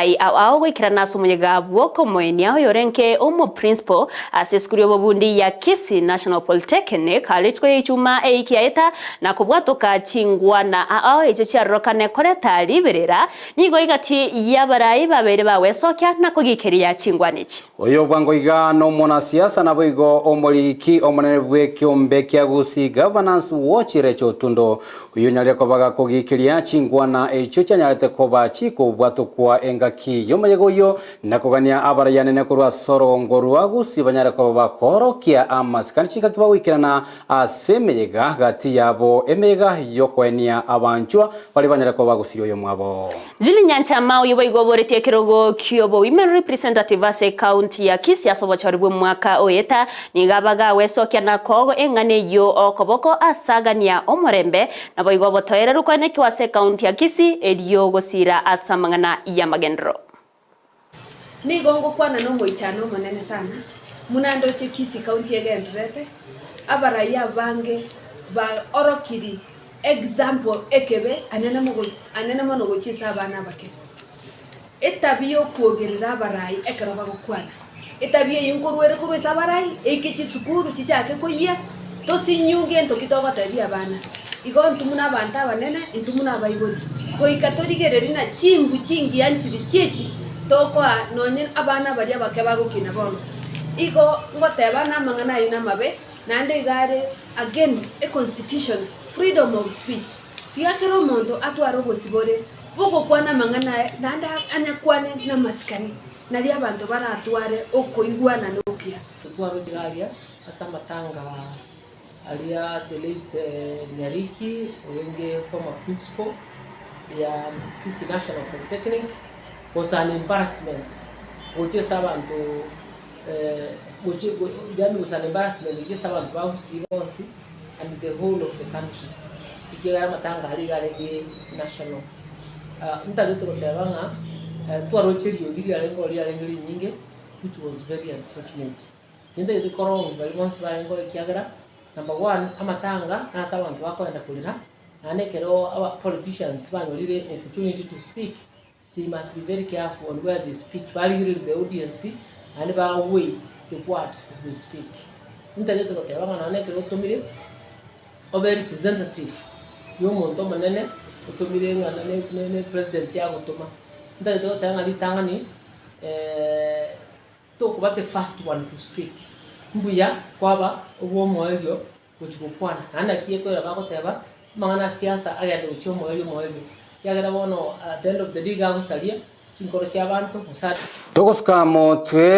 Abarai ao ao goikerana ase omoyega bw'okomoenia oyorenge omoprincipo ase esukuru y'obobundi ya Kisii National Polytechnic rituko ya Ichuma eiki yaeta na kobwatoka chingwana ao echio chiarorokane koreta riberera nigo egati y'abarai babeire bagwesokia na kogikeria chingwana echi. Oyo bwango iga nomonasiasa naboigo omoriki omonene bw'ekiombe kia Gusii Governance Watch Rachel Otundo Oyio onyarire koba gakogiikeria chinkwana echio chianyarete koba chikobwatokwa engaki y'omoyega oyio, na kogania abaraianene korwa ase orogongo rwa Gusii banyare koba bakoorokia amasikani chingaki bagoikerana ase emeyega gati yabo, emeyega y'okoenia abanchwa baria banyare koba bagosiria oyomwabo. Julie Nyanchama oyio boigo oboretie ekerogo ki'obo Women Representative ase ecounty ya Kisii ase obochori bw'omwaka oeta, nigo abaga agwesokia na kogo eng'ana eyio okoboko ase agania omorembe, naboigo obotoereru koenekiwa ase ecounty ya Kisii erio gosira ase amang'ana y'amagenderero. Nigo ngokwana nomoichano omonene sana, buna ndoche Kisii County egendererete, abaraia abange baorokiri example ekebe anene mogo anene mono gochia ase abana abake. Etabia yokwogerera abarai ekero bagokwana, etabia eyio nkorwa ere korwa ase abarai, eike chisukuru chichake koyia, tosinywe gento ki togotebia abana. Igo intwe buna abanto abanene, intwe buna abaibori, goika torigererie ng'a chimbu chingiya nchiri chiechi tokoa nonye abana baria abake bagokina bono. Igo ngoteba namang'ana ayio namabe, naende iga are against econstitution, freedom of speech. Tiga kera omonto atware obosibore bogokwana amang'ana aye naende anyakwane namasikani, nario abanto baratware okoigwana na okuya. Totware aria ase amatanga Aria the late Nyariki orenge former principal ya Kisii National Polytechnic was an embarrassment gochia ase abanto gochia yaani was an embarrassment gochia ase abanto ba Gusii bonsi and the whole of the country ekiagera amatanga aria iga arenge national. Ntagete goteba ng'a twaroche eriogi riarenge oo riarenge rinyinge which was very unfortunate. Tintagete korongi baria bonsi barenge oo ekiagera, number one, amatanga nase abanto bakoenda korera, naende ekero aba politicians banyorire opportunity to speak, they must be very careful on where they speak, barigererie the audience naende ba weigh the words they speak. Ntagete goteba ng'a nonye ekero otomire, obe representative ya omonto omonene, otomire ng'a ne ne ne president agotoma, ntagete goteba ng'a ritang'ani. Tokoba the first one to speak, mbuya kwaba obw'omoerio gochia gokwana. Naende naki ekoira bagoteba, amang'ana a siasa agende gochia omoerio omoerio, ekiagera bono at the end of the day iga agosaria chinkoro chia abanto gose. Togosuka motwe.